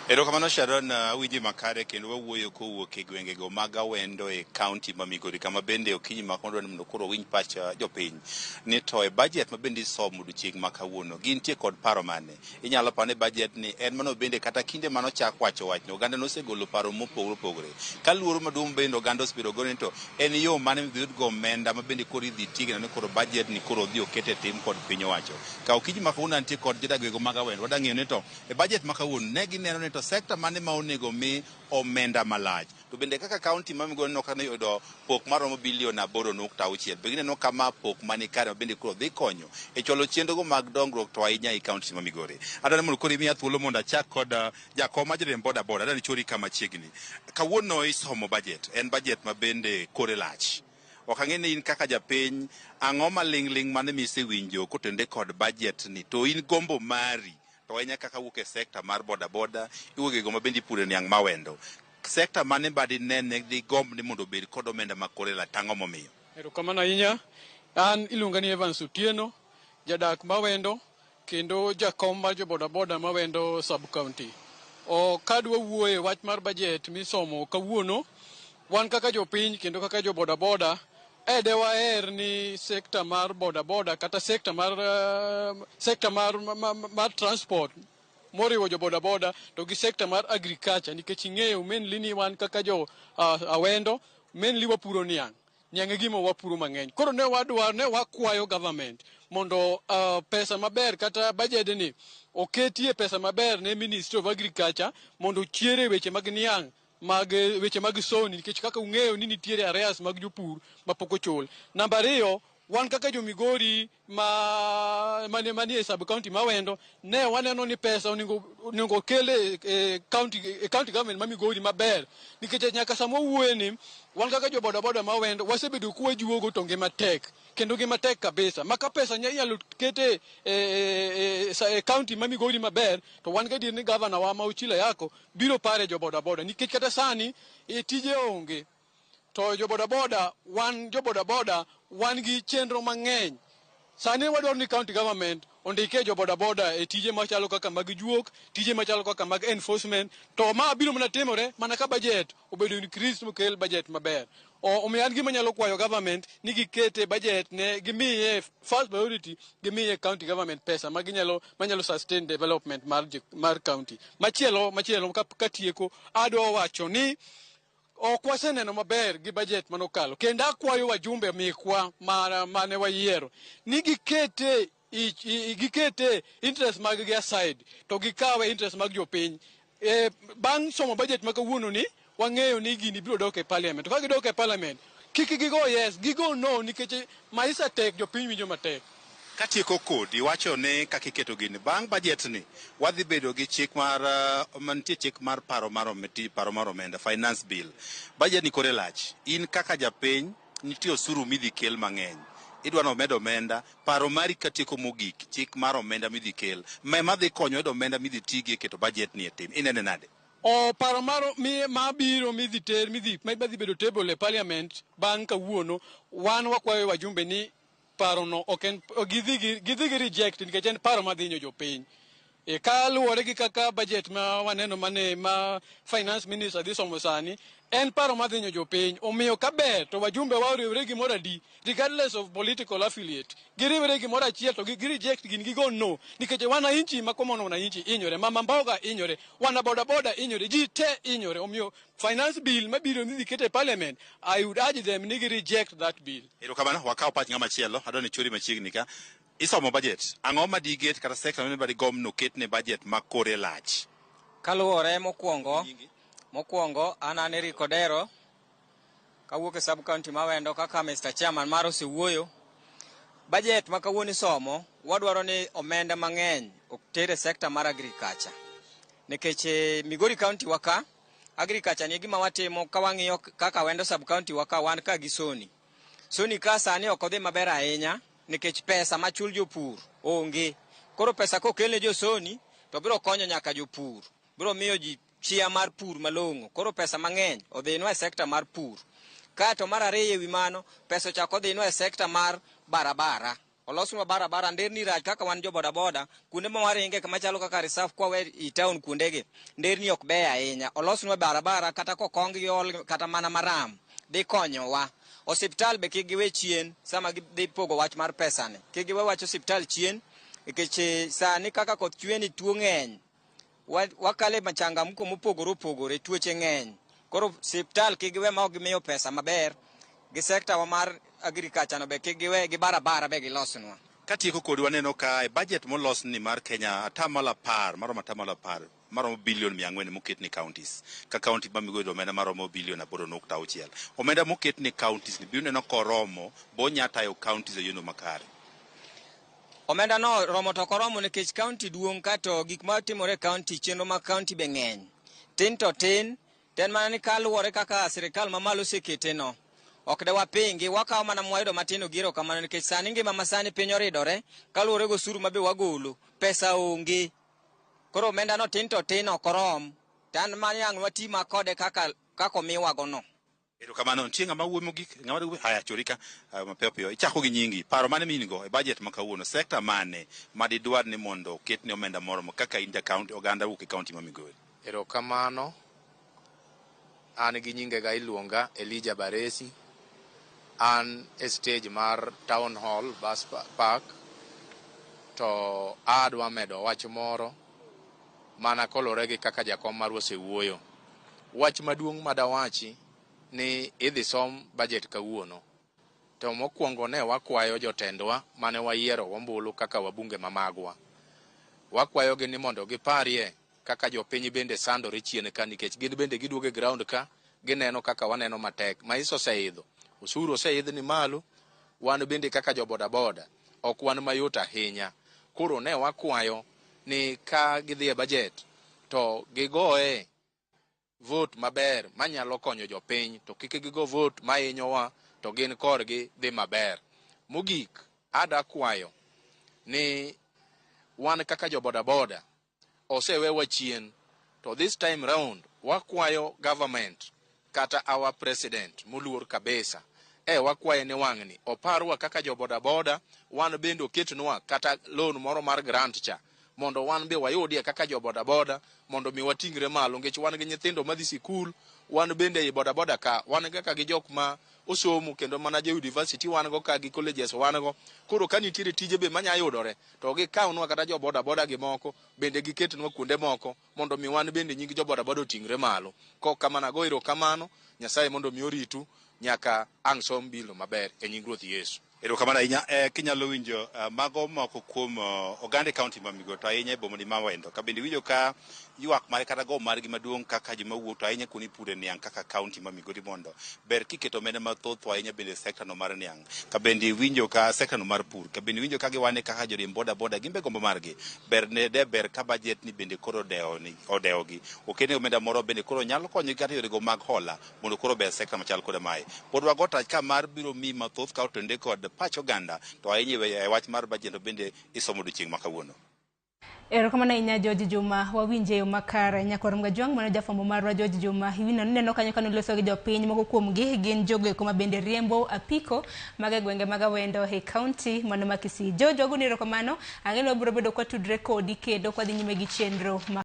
Erokamano Sharon, awinji makare kendo wawuoyo kowuok e gwengego mag Awendo e kaunti ma Migori, kama bende okinyi ma kawuono mondo koro winj pach jopiny ni to e budget ma bende isomo odiochieng' ma kawuono gintie kod paro mane. Inyalo paro ni budget ni en mano bende kata kinde manochak wacho wachno, oganda nosegolo paro mopogore opogore. Ka luoro maduong' bende oganda osebedo go ni to en yo mane midhi yud go omenda ma bende koro idhi tige ni koro budget ni koro odhi oket e tim kod piny owacho. Ka okinyi ma kawuono antie kod jodak gwengego mag Awendo, wadwa ng'eyo ni to e budget ma kawuono ne gineno ni to sector mane ma onego mi omenda malach. To bende kaka kaunti ma Migori neno ka oyudo pok maromo bilion 8.6, be gineno ka ma pok mani kare ma bende koro dhi konyo e chwalo chenrogo mag dongruok to ahinya e kaunti ma Migori. Adwaro ni mondo koro imiya thuolo mondo achak kod jakom mar joriemb boda boda, adwaro ni chori kama chiegni. Kawuono isomo budget, en budget ma bende kore lach. Ok ang'e ni in kaka japiny, ang'o maling' ling' mane misewinjo kotenore kod budget ni, to in gombo mari to ahinya kaka wuok e sector mar boda boda, iwuok e goma bende ipure niang' mawendo. Sector mane ba dinene digomb ni mondo obed kod omenda ma kore lach, tang'o momiyo? Erokamano ahinya. An iluonga ni Evans Otieno, jadak Mawendo kendo jakom mar jo bodaboda Mawendo sub county. O kadwa wuoye wach mar budget misomo kawuono, wan kaka jopiny kendo kaka jo bodaboda e de waher ni sector mar bodaboda kata sector mar transport moriwo jo bodaboda to gi sector mar agriculture, nikech ing'eyo mainly ni wan kaka jo Awendo mainly wapuro niang'. Niang' e gima wapuro mang'eny. Koro ne wadwaro, ne wakwayo government mondo pesa maber kata budget ni oketie pesa maber ne Ministry of Agriculture mondo ochiere weche mag niang', mag weche mag soni, nikech kaka ung'eyo ni nitiere arrears mag jopur mapok ochul. Namba 2, wan kaka jo Migori ma manie manie sub county Mawendo, ne waneno ni pesa onego okel e county government ma Migori maber, nikech nyaka sama wawuoye ni wan kaka jo bodaboda Mawendo wasebedo kwajuogo to ngima tek kendo ngima tek kabisa, ma ka pesa inyalo kete e county ma Migori maber, to wan gadier ni gavana wa ma Ochilo Ayacko biro pare jo bodaboda, nikech kata sani tije onge to jo bodaboda, wan jo bodaboda wan gi chenro mang'eny. Sani wadwaro ni county government ondike jo bodaboda e tije machalo kaka mag juok, tije machalo kaka mag enforcement, to ma biro mana timore mana ka budget obedo increased mokel budget maber. Omiyo an gima nyalo kwayo government ni gikete budget ne gimiye first priority, gimiye county government pesa ma ginyalo manyalo sustain development mar county. Machielo katieko, adwa wacho ni ok waseneno maber gi budget manokalo, kendo akwayo wajumbe mekwa mane wayiero ni gikete interest mag gi aside to gikawe interest mag jopiny. Bang' somo budget ma kawuono ni wang'eyo ni gini biro dok e parliament, to ka gidok e parliament, kik gigo yes, gigo no, nikech maisha tek, jopiny winjo matek. Katieko kodi, wacho ni kaka iketo gini bang' budget ni wadhi bedo gi chik mar mantie chik mar paro mar omenda, finance bill. Budget ni kore lach, in kaka japiny nitie osuru midhi kel mang'eny, idwa ni omed omenda. Paro mari katieko mogik, chik mar omenda midhi kel ma dhi konyo edo omenda midhi tigi e keto budget ni e tim, inene nade? O paro mar mi, mabiro midhi ter midhi madhi bedo table e parliament bang' kawuono, wan wakwayo wajumbe ni parono ok en gidhi gi reject, nikech en paro madhi hinyo jopiny. Kaluwore gi kaka budget ma waneno mane ma finance minister dhi somo sani, en paro madhi hinyo jopiny. Omiyo kaber to wajumbe wa oriwre gimoro adi, regardless of political affiliate, giriwre gimoro achiel to gi reject gin gigo no, nikech wananchi ma common wananchi hinyore, mama mboga hinyore, wana boda boda hinyore, ji te hinyore. Omiyo finance bill mabiro midhi ket e parliament, I would urge them ni gi reject that bill. Erokamano. Wakaw pach ng'ama chielo. Adwa ni chori machiegni ka isomo budget, ang'o ma diget kata sector mane madigomb noket ne budget ma kore lach? Kaluwore mokwongo an Eric Odero kawuok e sub county Mawendo. Kaka Mr. Chairman mar osewuoyo, budget ma kawuono isomo, wadwaro ni omenda mang'eny oter e sector mar agriculture, nikech Migori County wa ka agriculture ni e gima watimo. Ka wang'iyo kaka Wendo sub county wa ka, wan ka gi soni soni ka sani ok odhi maber ahinya, nikech pesa machul jopur onge. Koro pesa kokel ne josoni to biro konyo nyaka jopur, biro miyo ji chia mar pur malong'o. Koro pesa mang'eny odhinwa e sector mar pur. Kaeto mar ariyo, ewi mano, pesa ochako odhinwa e sector mar barabara. Olosnwa barabara, nderni rach kaka wan jo bodaboda, kuonde ma waringe machalo kaka Reserve kwa we i town kuondegi, nderni ok beyo ahinya. Olosnwa barabara kata kokong gi ol kata mana maram, dhi konyowa. Osiptal be kik giwe chien sama gidhi pogo wach mar pesani. Kik giwe wach osiptal chien, nikech sani kaka koth chwe ni tuo ng'eny. Wakale machangamko mopogore opogore, tuoche ng'eny. Koro osiptal kik giwe ma ok gimiyo pesa maber, gi sekta wa mar agriculture no be kik giwe, gi barabara be gilosnwa. Katieko kodi waneno ka e budget molos ni mar Kenya 10% maromo 10% maromo bilion 400 moket ni counties. Ka county ma Migori omenda maromo bilion 8.6. Omenda moket ni counties ni biro neno koromo bo nya tayo counties e yono makare. Omenda no romo to ok oromo nikech county duong' kato gik matimore e county, chenro mag county be ng'eny. Tin to tin, to en mana ni kaluwore kaka sirikal mamalo osekete no. Ok de wapingi, wakawo mana mwayudo matin gi erokamano nikech sani ngima masani piny oridore, kaluwore gi osuru ma be wagolo, pesa onge. Koro omenda no tin to tin ok orom. To an mani ang' wati ma kode kaka omiwago no. Erokamano, nitie ng'ama wuoyo mogik, ng'ama wuoyo, haya chori ka mapiyo piyo. Ichako gi nyingi, paro mane ma in go e budget ma kawuono, sekta mane ma didwar ni mondo oketne omenda moromo kaka in ja county, oganda wuok e county ma Migori? Erokamano. An gi nyingega iluonga Elijah Baresi. An e stage mar Town Hall Bus Park. To adwa medo wach moro mana kolore gi kaka jakom marwa osewuoyo. Wach maduong' madawachi ni idhi som budget kawuono. To mokwongo ne wakwayo jotendwa mane wayiero gombulu kaka wabunge mamagwa. Wakwayogi ni mondo giparie kaka jopiny bende sandore chien ka nikech gin bende giduogo e ground ka gineno kaka waneno matek. Maisha oseidho, osuru oseidh ni malo, wan bende kaka jo bodaboda ok wan mayot ahinya. Koro ne wakwayo ni ka gidhi e budget to gigoe vote maber manyalo konyo jopiny to kik gigo vote mahinyowa to gin korgi dhi maber. Mogik, ada kwayo ni wan kaka jo bodaboda osewewa chien to this time round wakwayo government kata our president moluor kabisa wakwaye ni wang'ni oparwa kaka jo bodaboda wan bende oketnwa kata loan moro mar grant cha mondo wan be wayudie kaka jo bodaboda mondo mi wating're malo nikech wan gi nyithindo madhi sikul wan bende ei bodaboda ka wan kaka gi jok ma osomo kendo mana jo university wan go ka gi colleges wan go koro ka nitiere tije be manya yudore to gikawnwa kata jo bodaboda gi moko bende giketnwa kuonde moko mondo mi wan bende nying jo bodaboda oting're malo. Kok kamano ago erokamano Nyasaye mondo mi oritu nyaka ang' som bilo maber e nying Ruoth Yesu. Erokamano ahinya. Kinyalo winjo mago moko kuom oganda e county ma Migori to ahinya e boma ni ma Awendo. Ka bende iwinjo ka ywak mare kata go margi maduong' kaka joma wuok to ahinya kuonde ipure niang' kaka county ma Migori mondo ber kiketo omenda mathoth to ahinya bende sekta no mar niang'. Ka bende iwinjo ka sekta no mar pur, ka bende iwinjo ka giwane kaka joriemb boda boda gin be gombo margi ber ne de ber ka budget ni bende koro odewogi. Oketne omenda moro bende koro nyalo konyogi kata yore go mag hola mondo koro ber sekta machal koda mae. Pod wago tach ka mar biro mi mathoth ka otenore kod pach oganda to ahinya e wach mar budget bende isomo odiochieng' ma kawuono. Erokamano ahinya George Juma, wawinje yo makare. Nyakwar Mgajwang' mano jafwambo marwa George Juma. Ineno kanyo kane oloso gi jopiny, moko kuomgi gin jogo eko ma bende riembo apiko mag e gwenge mag Awendo e county mano ma Kisii. George, wagoni erokamano. Ang'e ni wabiro bedo kwatudre kodi kendo kwadhi nyime gi chenro ma